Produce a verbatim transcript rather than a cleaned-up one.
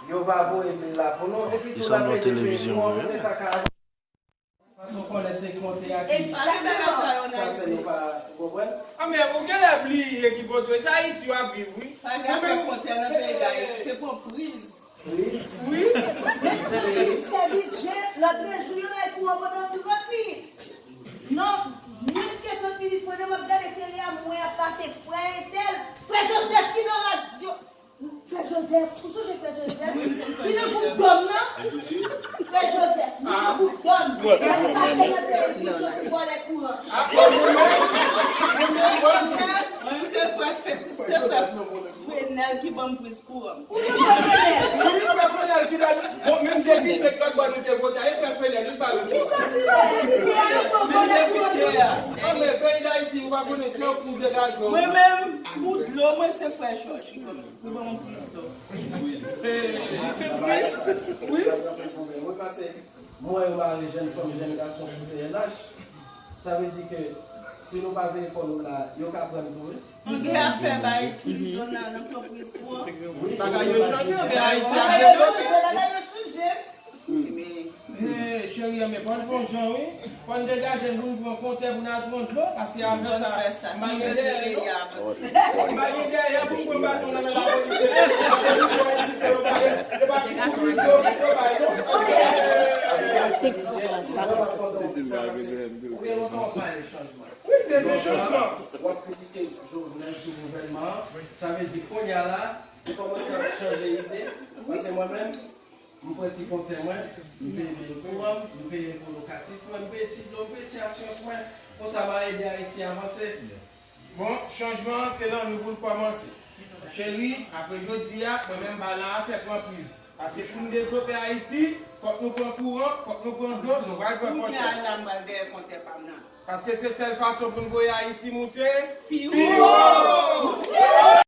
Yo va voye bil la pou nou. Epi tou, l ap ede peyi nou an, pou nou ta ka avanse. Paske w konnen se konte a ki fè nou pa konprann. Ah, men ou genlè bliye ki kote w ye. Se Ayiti w ap viv, wi. Pa gen afè konte nan peyi Dayiti, se pran priz. Wi. Se bidjè, lòt jou yo bay kouran pandan trant minit. Non, mwens ke trant minit, pandan m ap gade tele a, m wè ap pase frè entèl, frè Joseph ki nan radyo. Frè Joseph, ou sonje frè Joseph? Ki nan gwoup dòm nan? Frè Joseph, nou nan gwoup dòm. L ap pase nan televizyon pou vòlè kouran. Frè Joseph. Mwen, se frè Fe-, se frè Frenèl ki ban m priz kouran. Ou nan frè Frenèl? Wi, frè Frenèl ki ba nou. Bon, menm depite k lòt bò nou te vote a, e frè Frenèl, li ba nou kouran. Kisa ki la, depite a, yo pran vòlè kouran? Ah, men peyi Dayiti, ou pa konnen, se yon kou degaje. Mwen menm, pou dlo, mwen se frè Jòj. Wi, bon, m di sa. Wi. Wi, paske mwen, yo mare jèn fanm, jèn gason sou T N H. Sa vle di ke si nou pa veye kò nou la, yo ka pran n tou, wi. Angle ap fè bay prizon nan, nan pran priz pou an. Wi. Bagay yo chanje, men Ayiti ap devlope. Bagay yo chanje. Eh, cheri an, men fò n fè yon jan, wi. Fò n degaje n pou n pran kontè pou n al pran dlo, paske avè sa, m pa gen dèyè, non. M pa gen dèyè pou m pran baton nan men lapolis. Yo pa ti pou yo, yo bay, non. Wi, m bezwen chanjman. W ap kritike Jovenel sou gouvènman an, sa vle di kounye a la, li kòmanse ap chanje ide, paske mwen menm, m pran ti kontè mwen, m peye bil kouran m, m peye enpo lokatif mwen, m peye ti dlo, m peye ti asirans mwen. Konsa m a ede Ayiti avanse. Bon, chanjman an se nan nou pou l kòmanse. Cheri, apre jodi a, mwen menm m pa nan afè pran priz. Paske pou n devlope Ayiti, fòk nou pran kouran, fòk nou pran dlo, nou pral pran kontè. Kounye a la, m pral dèyè kontè pa m nan. Paske se sèl fason pou n voye Ayiti moute pi wo.